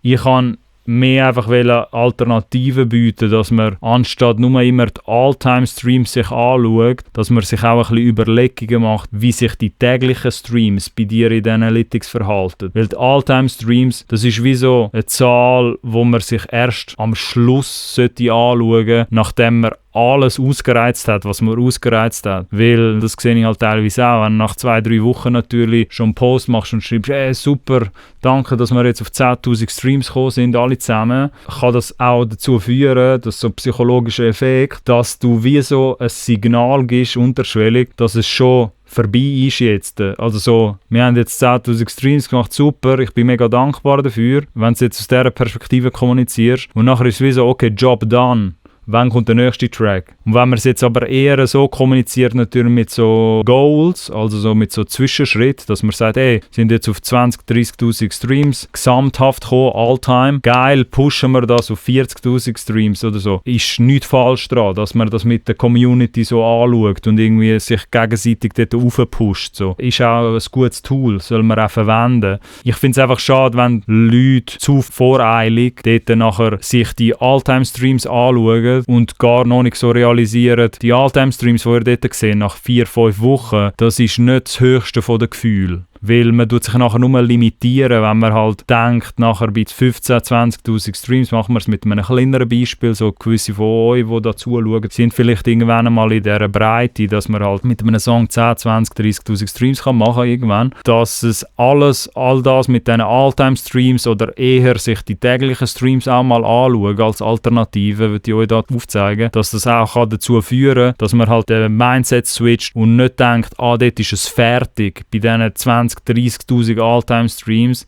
Ich kann mehr einfach Alternativen bieten, dass man anstatt nur immer die All-Time-Streams sich anschaut, dass man sich auch ein bisschen Überlegungen macht, wie sich die täglichen Streams bei dir in den Analytics verhalten. Weil die All-Time-Streams, das ist wie so eine Zahl, wo man sich erst am Schluss anschauen sollte, nachdem man alles ausgereizt hat, was man ausgereizt hat. Weil, das sehe ich halt teilweise auch, wenn du nach 2-3 Wochen natürlich schon einen Post machst und schreibst, super, danke, dass wir jetzt auf 10'000 Streams gekommen sind, alle zusammen, kann das auch dazu führen, dass so ein psychologischer Effekt, dass du wie so ein Signal gibst, unterschwellig, dass es schon vorbei ist jetzt. Also so, wir haben jetzt 10'000 Streams gemacht, super, ich bin mega dankbar dafür, wenn du jetzt aus dieser Perspektive kommunizierst. Und nachher ist es wie so, okay, Job done. Wann kommt der nächste Track? Und wenn man es jetzt aber eher so kommuniziert, natürlich mit so Goals, also so mit so Zwischenschritten, dass man sagt, sind jetzt auf 20'000, 30'000 Streams gesamthaft gekommen, all-time, geil, pushen wir das auf 40'000 Streams oder so. Ist nichts falsch dran, dass man das mit der Community so anschaut und irgendwie sich gegenseitig dort aufpusht. So. Ist auch ein gutes Tool, soll man auch verwenden. Ich finde es einfach schade, wenn Leute zu voreilig dort nachher sich die All-Time-Streams anschauen und gar noch nicht so realisieren, die All-Time-Streams, die ihr dort seht, nach 4-5 Wochen, das ist nicht das höchste von den Gefühlen. Weil man tut sich nachher nur limitieren, wenn man halt denkt, nachher bei 15'000, 20'000 Streams, machen wir es mit einem kleineren Beispiel, so gewisse von euch, die da zuschauen, sind vielleicht irgendwann einmal in dieser Breite, dass man halt mit einem Song 10, 20, 30'000 Streams kann machen irgendwann, dass es all das mit diesen All-Time-Streams oder eher sich die täglichen Streams auch mal anschauen als Alternative, würde ich euch da aufzeigen, dass das auch kann dazu führen, dass man halt den Mindset switcht und nicht denkt, dort ist es fertig, bei diesen 30'000 All-Time-Streams,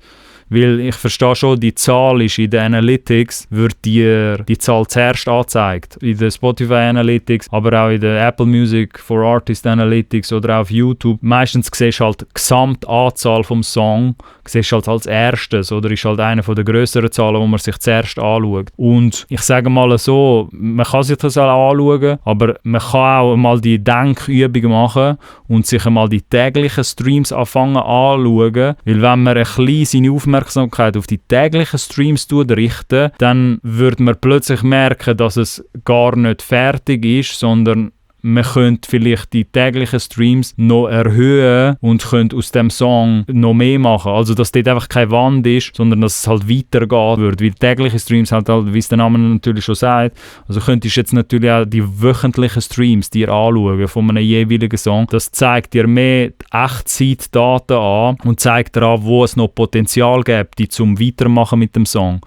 weil ich verstehe schon, die Zahl ist in den Analytics, wird dir die Zahl zuerst angezeigt. In den Spotify Analytics, aber auch in den Apple Music for Artists Analytics oder auch auf YouTube. Meistens siehst du halt die Gesamtanzahl vom Song, siehst du halt als erstes oder ist halt eine der grösseren Zahlen, die man sich zuerst anschaut. Und ich sage mal so, man kann sich das auch anschauen, aber man kann auch mal die Denkübung machen und sich einmal die täglichen Streams anfangen anschauen, weil wenn man ein bisschen seine Aufmerksamkeit auf die täglichen Streams richten, dann würde man plötzlich merken, dass es gar nicht fertig ist, sondern man könnte vielleicht die täglichen Streams noch erhöhen und könnte aus dem Song noch mehr machen. Also, dass dort einfach keine Wand ist, sondern dass es halt weitergehen würde. Weil tägliche Streams halt, wie es der Name natürlich schon sagt, also könntest du jetzt natürlich auch die wöchentlichen Streams dir anschauen von einem jeweiligen Song. Das zeigt dir mehr Echtzeitdaten an und zeigt dir an, wo es noch Potenzial gibt, zum Weitermachen mit dem Song.